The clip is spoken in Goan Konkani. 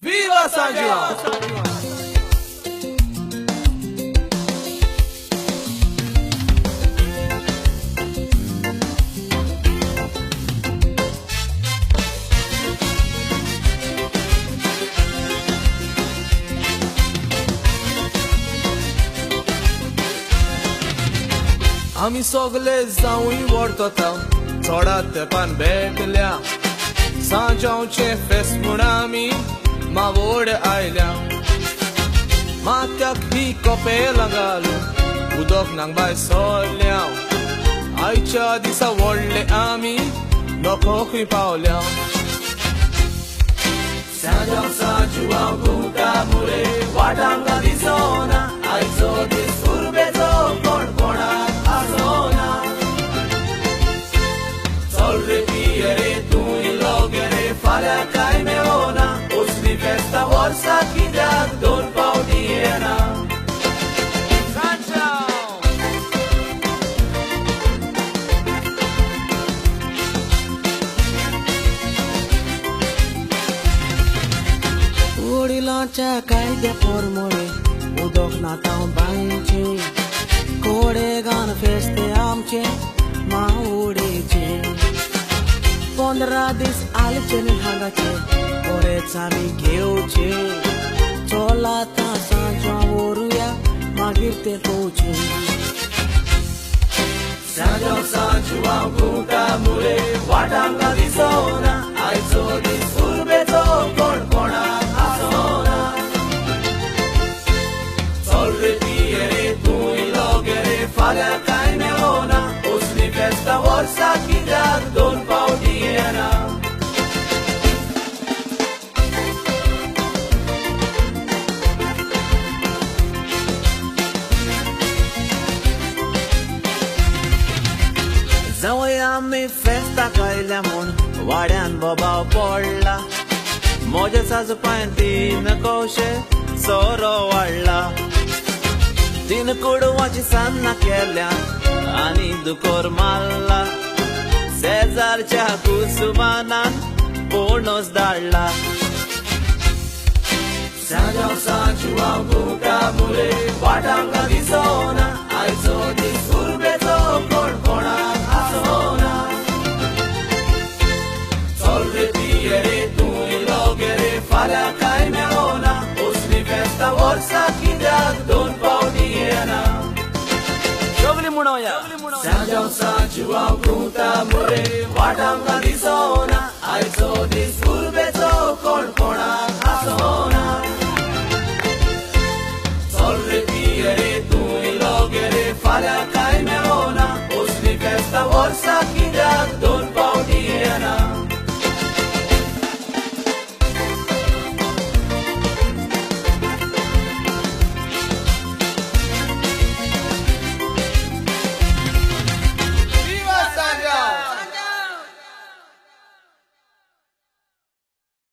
Viva San Juan! आमी सगळे जावूय व्हरता थोडा तेंपान भेटल्या सांजांवचें फेस्त म्हूण आमी मावोड आयल्या माथ्याक ही कपेलां घालून उदक नांगबाय सोडल्या आयच्या दिसा व्हडले आमी नको खंय पावल्या. सांजांव सांजुआंव घुंवता मुरे वाटांका दिसना आयचो दीस उर्बेचो कोण कोणाक आसना. चल रे पिये रे तूं इल्लो गे रे फाल्यां कांय मेळना असली फेस्तां वर्सा कित्याक दोन फावटी येना. वडिलांच्या कायद्या पोरमोळे उदक नातांव बांयचें कोडेगान फेस्ते आमचें मावोडेचें 15 दीस आलचे न्ही हांगाचे बरेच आमी घेवचे चोलातां सांजवां व्हरुया मागीर तें पोवचें. सांजांव सांजुआंव घुंवता मुरे वाटांका दिसना आयचो दीस उर्बेचो कोण कोणाक आसना. चल रे पिये रे तूं इल्लो गे रे फाल्यां कांय मेळना असली फेस्तां वर्सा कित्याक दोन फावटी येना. जावय आमी फेस्ताक आयल्या म्हूण वाड्यान बोबाव पडला म्हज्या साजू पांयन 3 कवशे सोरो वाडला 3 कुडवाची सान्नां केल्या आनी दुकोर मारला शेजारच्या कुसुमानान पणस धाडला. सांजांव सांजुआंव घुंवता मुरे वाटांका दिसना आयचो दीस उर्बेचो कोण कोणाक आसना. चल रे पिये रे तूं इल्लो गे रे फाल्यां कांय मेळना असली फेस्तां वर्सा कित्याक दोन फावटी येना. सगळीं म्हणोया. सांजांव सांजुआंव घुंवता मुरे वाटांका दिसना आयचो दीस उर्बेचो कोण कोणाक आसना. चल रे पिये रे तूं इल्लो गे रे फाल्यां कांय मेळना असली फेस्तां वर्सा कित्याक दोन